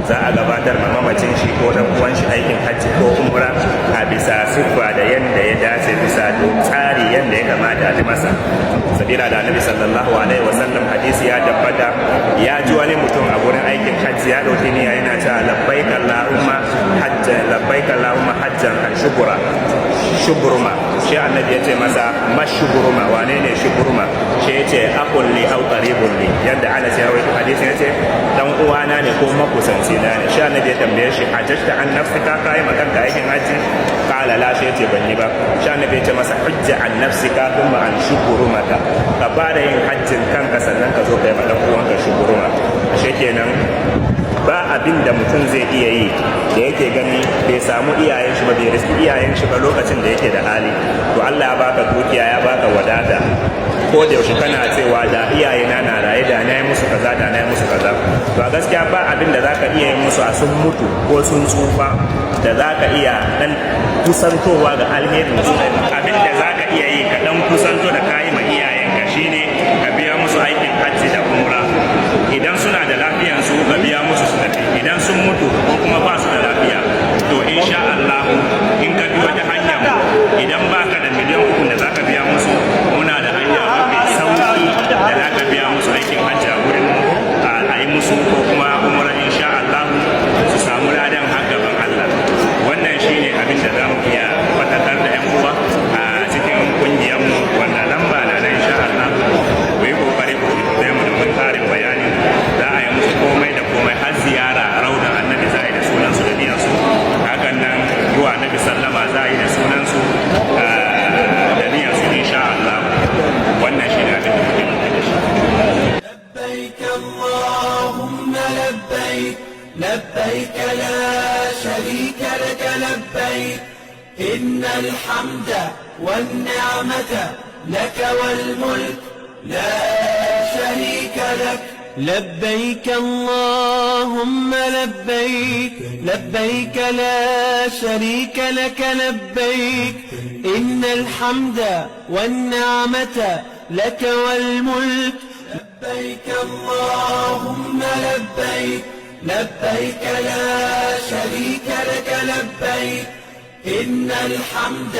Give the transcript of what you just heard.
Za a gabatar ma mamacin shi ko dan uwan shi aikin hajji ko umra a bisa siffa da yanda ya dace, bisa tsari yanda ya kamata a bi masa. Sabila da Annabi sallallahu alaihi wasallam, hadisi ya tabbata, ya ji wani mutum a gurin aikin hajji ya dauki niyya, yana cewa "Labbaik Allahumma hajjan, labbaik Allahumma hajjan an shukura shubruma." Shi Annabi ya ce masa, "Ma shubruma? Wane ne shubruma?" Shi ya ce, "Akhun li aw qaribun li." Yadda Anas ya rawaito hadisi, ya ce dan uwana ne ko makusanci na ne. Shi Annabi ya tambaye shi, "Hajjata an nafsika? Kai ma kanka aikin hajji?" Qala la. Shi ya ce, "Ban yi ba." Shi Annabi ya ce masa, "Hujja an nafsika thumma an shubrumaka. Ka fara yin hajjin kanka, sannan ka zo kai ma dan uwanka shubruma." Ashe kenan ba abin da mutum zai iya yi da yake gani bai samu iyayen shi ba, bai riski iyayen shi ba lokacin da yake da hali. To, Allah ya baka dukiya, ya baka wadata, ko da yaushe kana cewa da iyayena na raye, da na yi musu kaza, da na yi musu kaza. To, a gaskiya ba abin da zaka iya yi musu a sun mutu ko sun tsufa da zaka iya dan kusantowa ga alherin da suka yi. Abin da zaka iya yi ka dan kusanto da kayi ma iyayenka shine ka biya musu aikin hajji da umra. Idan suna da lafiyansu, ka biya musu su tafi. Idan sun mutu ko kuma ba su da lafiya, to insha Allah in ka bi wata hanya, idan baka da miliyan 3 da zaka biya musu, muna da hanya mafi sauki da zaka biya musu aikin hajji a gurin a yi musu ko kuma umra, insha Allah su samu ladan har gaban Allah. Wannan shine abin da zamu iya faɗakar da 'yan uwa a cikin kungiyarmu. Wannan lamba na nan, insha Allah ku yi kokari ku tuntuɓe mu domin ƙarin bayani. Za a yi musu komai da komai, har ziyara raudan Annabi za a yi da sunansu da niyyarsu. Hakan nan yi wa Annabi sallama za a yi da sunansu da niyyarsu, insha Allah. Wannan shi ne abin da muke nufi da shi. لبيك اللهم لبيك، لبيك لا شريك لك لبيك، إن الحمد والنعمة لك والملك، لا شريك لك. لبيك اللهم لبيك، لبيك لا شريك لك لبيك، إن الحمد والنعمة لك والملك. لبيك اللهم لبيك، لبيك لا شريك لك لبيك، إن الحمد